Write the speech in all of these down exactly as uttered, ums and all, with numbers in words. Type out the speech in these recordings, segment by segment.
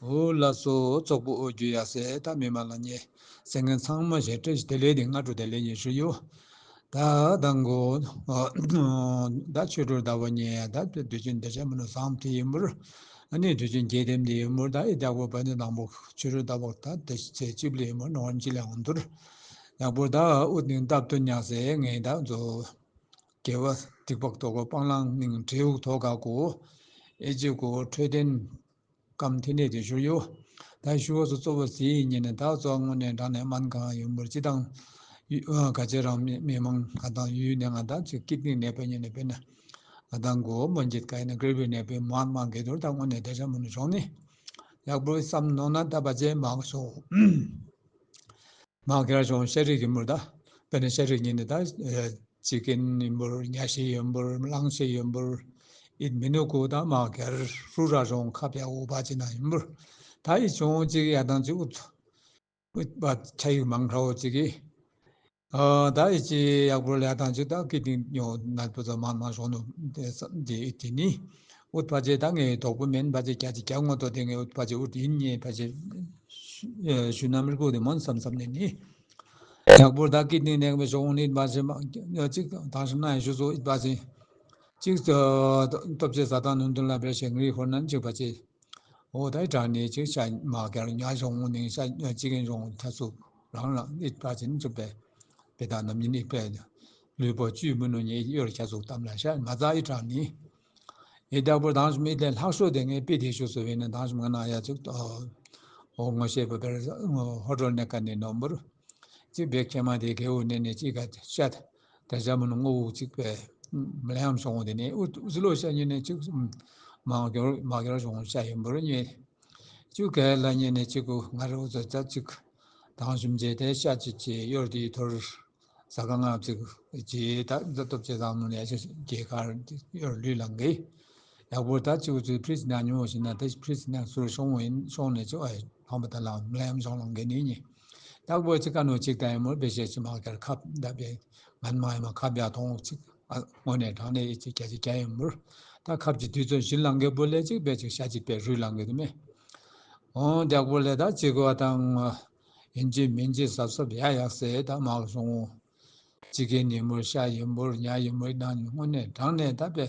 འོ་ལགས་སོ། ཙོག་པུ་ཨོ་རྒྱུ་ཡ་སེ་ད་མི་མ་ལ་ཉེ་སེ་ངན་ཚང་མ་ཞེ་ཁྲེ་ཞི་དེ་ལས་དེ་ང་འགྲོ་དེ་ལས་ཉེ་ཞུ་ཡོ། ད་དང་གོ་ད་ཆོས་གྲོལ་ཟླ་བ་ཉེ་ད་དུས་རྒྱུན་དེ་ཆ་མི་ནུ་བཟང་དེ་ཡིན་པར། ཨ་ནི་དུས་རྒྱུན་རྒྱལ་ལྡན་དེ་ཡིན་པར། ད་ཨི་ད་གོ་བ་ནི་དང་པོ་ཆོས་གྲོལ་ཟླ་བ་ད་དེ་ཚེ་གཅིག་ལས་ཡིན་པར་ནོར་ཅི་ལས་འོང་དུར། ཡག་པོ་ད་ཨུ་ནི་སྟབས་བསྟུན་ཉག་སེ་ངས་ད་ཚོ། དགེ་བ་སྡིག་པ་དོ་གོ་སྤང་བླང་ནིང་འབྲེའུ་དོ་ག་གོ། ཨེ་ཅི་གོ་འཕྲོད་བསྟེན་སྐམ་ཐེ་ནེ་དེ་ཞུ་ཡོ། ད་ཞུ་བ་སོ་གཙོ་བོ་ཟི་ཉེ་ནས་ད་གཙོ་དངོས་གནས་དྲང་ནས་སྨན་གང་ཡོད་འབུར་ཅི་དང་། ག་ཅེ་རང་མི་མང་ག་དང་ཡུལ་ནས་ང་ད་ཅི་ཀིད་ནི་ནད་པ་ཉེ་ནས་པེ་ན། ང་དང་གོ་མོན་ཇེད་ག་ཡིན་ན་ཀྲི་བི་ནད་པའི་མང་མང་གེ་དོར་ད་དངོས་གནས་དེ་ཤ་མུ་ནུ་བྱུང་ནི། ཡག་པོ་བསམ་ནོ་ན་ད་པ་ཅེ་མང་སོང་། མ་གེར་ཤོང་ཤ་རིག་གི་མུར་ད། དཔེར་ན་ཤ་རིག་ཉིན་ནི་ད། ཅི་ཀིན་ཡིན་པུར་ཉ་ཤེ་ཡིན་པུར་གླང་ཤེ་ཡིན་པུར། ཨིད་མི་ནུ་ཀུ་ད་མ་གེར་རུ་ར་ཤོང་ཁ་པའི་འོ་བ་ཅི་ན་ཡིན་པུར། ད་ཨི་ཆུང་ཅིག་ཡ་དང་ཅིག་ཨུད། ཨུད་པ་ཆ་ཡིག་མང་ཁྲ་བོ་ཅིག་གི། ཨ་ད་ཨི་ཅི་ཡག་པོ་ལ་ཡ་དང་ཅིག་ད་ཀི་ཏིང་ཉོ་ན་པུ་ཛ་མ་མ་ཤོང་ནུ་དེ་ཨི་དེ་ནི། ཨུད་པ་ཅེ་ད་ངའི་དོག་པོ་མེན་པ་ཅེ་རྒྱ་ཅི་རྒྱ་ངོ་ཏོ་དེ་ངའི་ཨུད་པ་ཅེ་ཨུད་ཡིན་ཉེ་པ་ཅེ། ཞུ་ན་མི་རྐུ་དེ་མོན་བསམ་བསམ་ནས་ནི། ཡག་པོ་ད་ཀི་ཏིང་ནས་མི་ཤོང་ནི་པ་ཅེ་མ་ཅིག་དང་ཤི་ན་ཡ་ཞུ་སོ་ཨུད་པ་ཅེ། ཅིག་སྟོབས་ཆེ་ས་དང་ནུན་དུ་ལ་བེར་ཞེ་ངའི་ཧོར་ནན་ཅིག་པ་ཅེ། འོ་ད་དྲག་ནས་ཅིག་ཤ་མ་གར་ཉ་ཤོང་ནས་ཤ་ཅི་གིན་ཤོང་ཐ་ཚུགས་རང་རང་ཨིད་པ་ཅིན་ཚུགས་པས། དེ་དག་རྣམ་སྨིན་ཨིད་པས། ལུས་པོ་བཅུད་མི་ནུ་ཉེ་གཡོར་ཁྱ་ཚུགས་གཏམ་ལ་ཤ་མ་ཛ་ཨི་དྲག་ནི། ཨི་དག་པོ་དང་ཤུམ་ཨི་ལས་ལྷག་ཤོས་དེ་ངས་པི་དེ་ཤུ་སུ་བས་ན་དང་ཤུམ་ང་ན་ཡ་ཚུགས། འོ་ངོ་ཤེས་པ་བེར་ཧོ་ཊོལ་ནས་ཀ་ནས་ནོམ་བུར། ཅིག་བེག་ཁྱེ་མ་དེ་གེའུ་ནས་ནས་ཅིག་ག་ཤ། དེ་ཤ་མི་ནུ་ངོ་བོ་གཅིག་པས། མི་ལ་ཡམ་ཤོང་དེ་ནས་ཨུ་ཨུ་ཟི་ལོ་ཤ་ཉེ་ནས་ཅིག་མ་གར་མ་གར་ཤོང་ཤ་ཡིན་པུར་ཉེ། ཅུ་ག་ལ་ཉེ་ནས་ཅིག་གུ་ང་རེ་འུ་ཚོ་ཙ་ཅིག་དང་ཞུམ་བྱས་ཏེ་ཤ་ཅིག་ཅེ་གཡོར་དེའི་ཐོར་ཟ་ག་ང་ཅིག་ཅེ་ད་འཛའ་སྟོབས་ཅེ་དང་ནུ་ལས་ཤ་རྒྱལ་ཁར་གཡོར་ལུས་ལང་གི། ཡག་པོ་ད་ཅིག་གུ་ཚོའི་ཕྲིས་ནང་ཉུང་བ་ཞིག་ན་དེ་ཕྲིས་ནང་ཟུར་ཤོང་བ་ཡིན་ཤོང་ནས་ཅིག་ཨ་ཕམ་པ་ད་ལ་མི་ལ་ཡམ་ཤོང་ལང་གི་ནི་ཉེ། ཡག་པོ་ཅིག་ཀ་ནོ་ཅིག་ད་ཡིན་མོར་བེ་ཤེ་ཅི་མ་གར་ཁབ་ད་བེ་ངན་མ་ཡིན་མ་ཁབ་ཡ་ཐོང་ཅིག་ཨ་དངོས་གནས་དྲང་གནས་ཡི་ཅིག་རྒྱ་ཅིག་རྒྱ་ཡིན་མོར། ད་ཁབ་ཅིག་དུས་ཚོད་བཞི་ལང་གི་བུ་ལས་ཅིག་བེ་ཅིག་ཤ་ཅིག་བེ་རུས་ལང་གི་དུ་མེ། འོང་ཡག་པོ་ལས་ད་ཅིག་བ་དང་ཡིན་ཅི་མིན་ཅི་སབ་སབ་ཡ་ཡག་སེ་ད་མ་ག་སོང་ངོ་། ཅི་གེ་ཉིན་མོར་ཤ་ཡིན་མོར་ཉ་ཡིན་མོར་ནང་ནི་དངོས་གནས་དྲང་གནས་ད་བེ།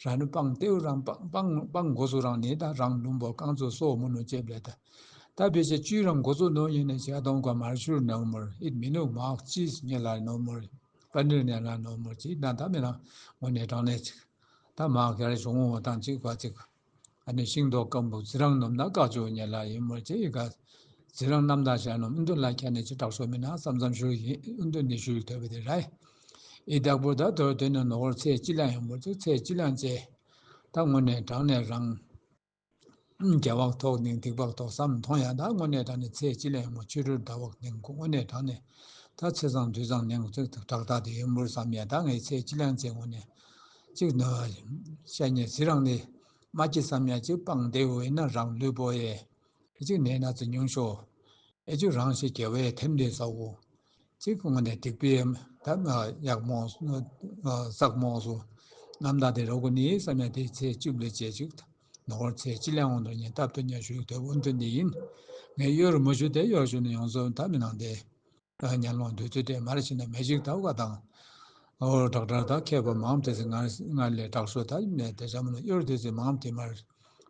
རང་ནི་སྤང་ལྟེའུ་རང་སྤང་སྤང་སྤང་འགོ་ཚུགས་རང་ནི་ད་རང་ལུང་པོ་རྐང་ཚུགས་སོགས་མུ་ནུ་ཅེ་བེ་ད། ད་བེ་ཤེ་བཅུའི་རང་འགོ་ཚུགས་ནོ་ཡིན་ནས་ཇ་དོང་ག་མར་ཤུར་ནང་མོར་ཨིད་མི་ནུ་མག་ཅིས་ཉེ་ལ་ནོ་མོར་པ་ནིར་ནེ་ལ་ནོ་མོར་ཅིག་ན་ད་མི་ན་དངོས་གནས་དྲང་གནས་ཅིག་ད་མ་གར་བྱུང་བ་དང་གཅིག་པ་གཅིག་ཨ་ནི་ཤིང་ཏོག་སྐམ་པོ་ཙི་རང་ནོམ་ན་དཀའ་ཅོ་ཉེ་ལ་ཡིན་མོར་ཅེ་ཡི་ག་ཙི་རང་རྣམ་དག་ཤར་ནོམ་ཨུན་དུ་ལ་ཁྱ་ནས་ཅི་དྲག་ཤོ་མི་ན་བསམ་བསམ་ཞུ་ཡིན་ཨུན་དུ་ནི་ཞུ་ཡི་ཐོས་པ་དེ་རེད། ཨི་བདག་པོ་ད་དོར་དོན་ནི་ནོར་ཚེ་ཅི་ལ་ཡིན་མོར་ཅིག་ཚེ་ཅི་ལ་ཡིན་ཅེ། ད་དངོས་གནས་དྲང་གནས་རང་། རྒྱ་བག་ཐོག་ནས་སྡིག་བག་ཐོག་བསམ་མཐོང་ཡང་ད་དངོས་གནས་དྲང་གནས་ཚེ་ཅི་ལ་ཡིན་མོར་ཆོས་གྲོལ་ཟླ་བག་ནས་ཁོ་དངོས་གནས་དྲང་གནས། ད་ཚེ་བཟང་དུས་བཟང་ནས་ཚེ་དྲག་དྲག་དེ་ཡིན་མོར་བསམ་ཡ་ད་ངའི་ཚེ་ཅི་ལ་ཡིན་ཚེ་དངོས་གནས། གཅིག་ནོ། ཤ་ཉེ་ཟི་རང་ནི། མ་ཅི་བསམ་ཡ་གཅིག་སྤང་བདེ་བོ་ཡིན་ན་རང་ལུས་པོ་ཡེ། ཨེ་ཅིག་ནད་ན་ཚ་ཉུང་ཤོས། ཨེ་ཅིག་རང་ཤི་དགེ་བའི་ཐེམ་ལྡན་ས་འོ། གཅིག་ངོ་ནས་སྡིག་པའི་ད་ཡག་མོ་ཟག་མོ་སོ། རྣམ་དག་དེ་རོ་གོ་ནི་བསམ་ཡ་དེ་ཚེ་བཅུ་ལས་བྱེད་ཅིག་ནོར་ཚེ་ཅི་ལས་འོང་དུ་ཉེ་སྟབས་དུ་ཉ་ཞུ་དོ་འོན་ཏུ་འདི་ཡིན། ངས་གཡོ་རུ་མ་ཞུ་དེ་གཡོ་ཞུ་ནས་ཡོང་སོ་ད་མི་ནང་དེ། ཉལ་ལོང་དུས་ཚོད་དེ་མར་ཕྱིན་ན་མེ་ཞིག་ལྟ་བུ་ག་དང་། ཨོ་དྲག་དྲག་ད་མཁས་པ་མང་དེ་ཚེ་ང་ང་ལས་དྲག་ཤོས་ད་མེད་དེ་བྱ་མ་ན་གཡོར་དེ་ཚེ་མང་དེ་མར་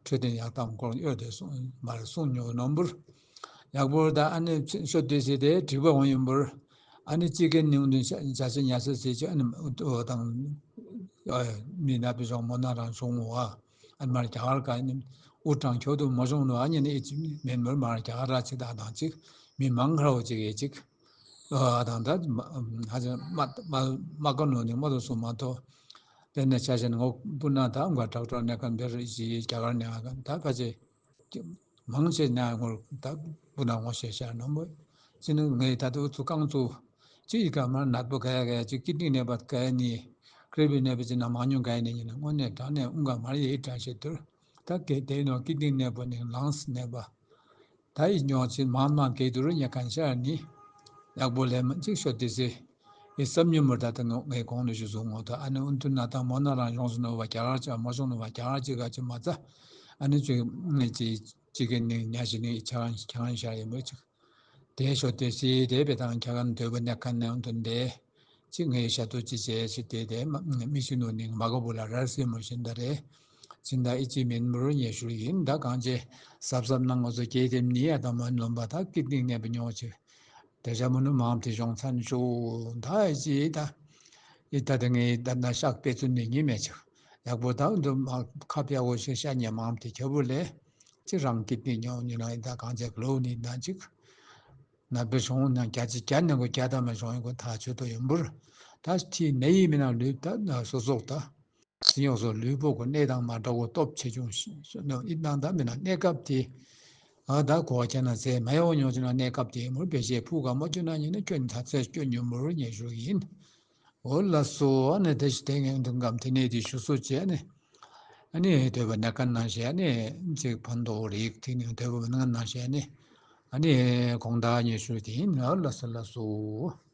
འཕྲོད་བསྟེན་ཡག་དམ་སྐོར་གཡོར་དེ་གསུང་མར་གསུང་མྱོང་ནོམ་བུར། ཡག་པོར་ད་ཨ་ནི་ཤོད་དེ་ཚེ་དེ་དྲི་བ་འོང་ཡིན་པུར། ཨ་ནི་ཅི་གེ་ནིང་དུ་བྱ་བྱ་ཉ་ས་ཟེར་ཅི་ཨ་ནི་ཨོ་དང་། མི་ན་པི་སོང་མོ་ན་རང་སོང་ངོ་ཨ། ཨ་ནི་མར་རྒྱ་གར་ག་ནི་ཨུ་གྲང་ཁྱོད་དུ་མོ་སོང་ནོ་ཨ་ཉེ་ནི་ཨེ་ཅི་མེན་མོར་མར་རྒྱ་གར་ར་ཅི་ད་དང་ཅིག་མི་མང་ཁར་འོ་ཅིག་ཨེ་ཅིག་ཨ་དང་ད་ཧ་ཅང་མ་མ་མ་ཀ་ནོ་ནི་མ་དོ་སུ་མ་དོ། དེ་ནས་ཆ་ཞན་ངོ་སྤུ་ན་ད་ང་དྲག་དྲག་ནས་ཀ་འབེ་རི་ཞི་རྒྱ་གར་ནས་ཨ་ཀ་ད་ཕ་ཆེ། མང་ཆེ་ན་ངོར་ད་སྤུ་ན་ངོ་ཤེས་ཤར་ནོ་མོ། ཅི་ནི་ངའི་ད་དུ་ཚུ་རྐང་ཚུ། ཅི་ཡི་ཀ་མར་ནད་པོ་ག་ཡ་ག་ཡ་ཅི་ཀི་ཏིང་ནད་པ་ག་ཡ་ནི། ཀྲེ་བི་ནད་པ་ཅི་ན་མང་ཉུང་ག་ཡ་ནི་ཡིན་ན་དངོས་གནས་དྲང་གནས་དབུང་ག་མར་ཡེ་དྲང་ཤེས་དུར། ད་གལ་ཏེ་ནོ་ཀི་ཏིང་ནད་པ་ནི་ལངས་ནད་པ། ད་ཡི་ཉོག་ཆེ་མང་མང་གེ་དུ་རུ་ཉེ་གན་ཤར་ནི། ཡག་པོ་ལས་མ་ཅིག་ཤོད་དེ་ཟེ། ཡི་བསམ་ཉུ་མུར་ད་ད་ངས་གོང་ནས་ཞུ་སོང་ངོ་ད་ཨ་ནི་ཨུན་ཐུ་ན་ད་མོ་ན་རང་ཡོང་སོང་ནོ་བ་རྒྱ་གར་ཅག་མ་སོང་ནོ་བ་རྒྱ་གར་ཅིག་ག་ཅི་མ་ཙ། ཨ་ནི་ཅིག་ངས་ཅི་ ཅིག་གི་ནི་ཉ་ཞིག་ནི་ཁྱ་གང་ཁྱ་གང་ཤར་ཡིན་མོད་ཅིག་དེ་ཤོ་དེ་སི་དེ་བེ་དང་ཁྱ་གང་དོད་པ་ནས་ཁ་ནང་དུ་འདས། ཅིག་ངའི་ཤ་དུ་ཅི་བྱས་ཞིག་དེ་དེ་མི་ཤི་ནུ་ནིང་མ་ག་བུ་ལ་རར་སི་མོ་བཞིན་ད་རེ། སྦྱིན་བདག་ཨི་ཅི་མིན་མུར་ཉེ་ཤུལ་ཡིན། ད་གང་བྱེད་གཟབ་གཟབ་གནང་། ང་ཚོ་སྐྱེས་དེམ་ནི་ཡ་དང་མ་ནོམ་པ་ད་ཀི་ཏིང་ནས་བུ་ཉོ་ཆེ། དེ་ཤ་མོ་ནུ་མང་དེ་གཞུང་ཚན་ཞུ། ད་ཨི་ཅི་ད་ཨི་ད་དེ་ངའི་ད་ན་ཤག་པེ་ཚུན་ནི་ཉི་མེད་ཆེ། ཡག་པོ་ད་འདུ་མ་ཁ་ཕྱག་གོ་ཤེ་ཤ་ཉེ་མང་དེ་ཁྱ་བུ་ལས་ཅི་རང་ཀི་ཏིང་ཉོ་ཉི་ན་ད་གང་བྱེད་ལོ་ནི་ན་ཅིག་ན་པའི་གཞུང་ན་རྒྱ་ཆེ་རྒྱ་ནང་གི་རྒྱ་དང་མ་གཞུང་ཡིན་གོ་ད་ཆོད་དོ་ཡོན་པུར། ད་ཐི་ནེ་ཡི་མི་ན་ལུས་ད་ན་སོ་སོག་ད་སི་ཉོག་སོ་ལུས་པོ་གོ་གནས་དང་མ་འདྲ་བོ་སྟོབས་ཆེ་ཆུང་ཤི་ནོ་ཨི་ནང་ད་མི་ན་གནས་སྐབས་དེ་ཨ་ད་གོ་བ་ཁྱེད་ན་ཟེ་མ་ཡོང་ཉོ་ཅི་ན་གནས་སྐབས་དེ་མུར་བེ་ཤེ་ཕུ་ག་མོ་ཅི་ན་ཉི་ན་སྐྱོན་ད་ཚེ་སྐྱོན་ཉོ་མུར་ཉེ་ཞུ་ཡིན། འོ་ལ་སོ་ཨ་ནི་དེ་ཞི་དེ་ངན་དུ་འགམ་དེ་ནས་དེ་ཞུ་སོ་བྱས་ནས། ཨ་ནི་དོད་པ་ནས་ཀ་ནང་བཞིན་ཨ་ནི་ཅིག་ཕན་ཐོགས་རིགས་དེ་ནས་དོད་པ་ནང་ནང་བཞིན་ཨ་ནི་ཨ་ནི་གོང་ད་ཉེ་ཞུ་དེ་ཡིན་ལ་ལ་སོ་ལ་སོ།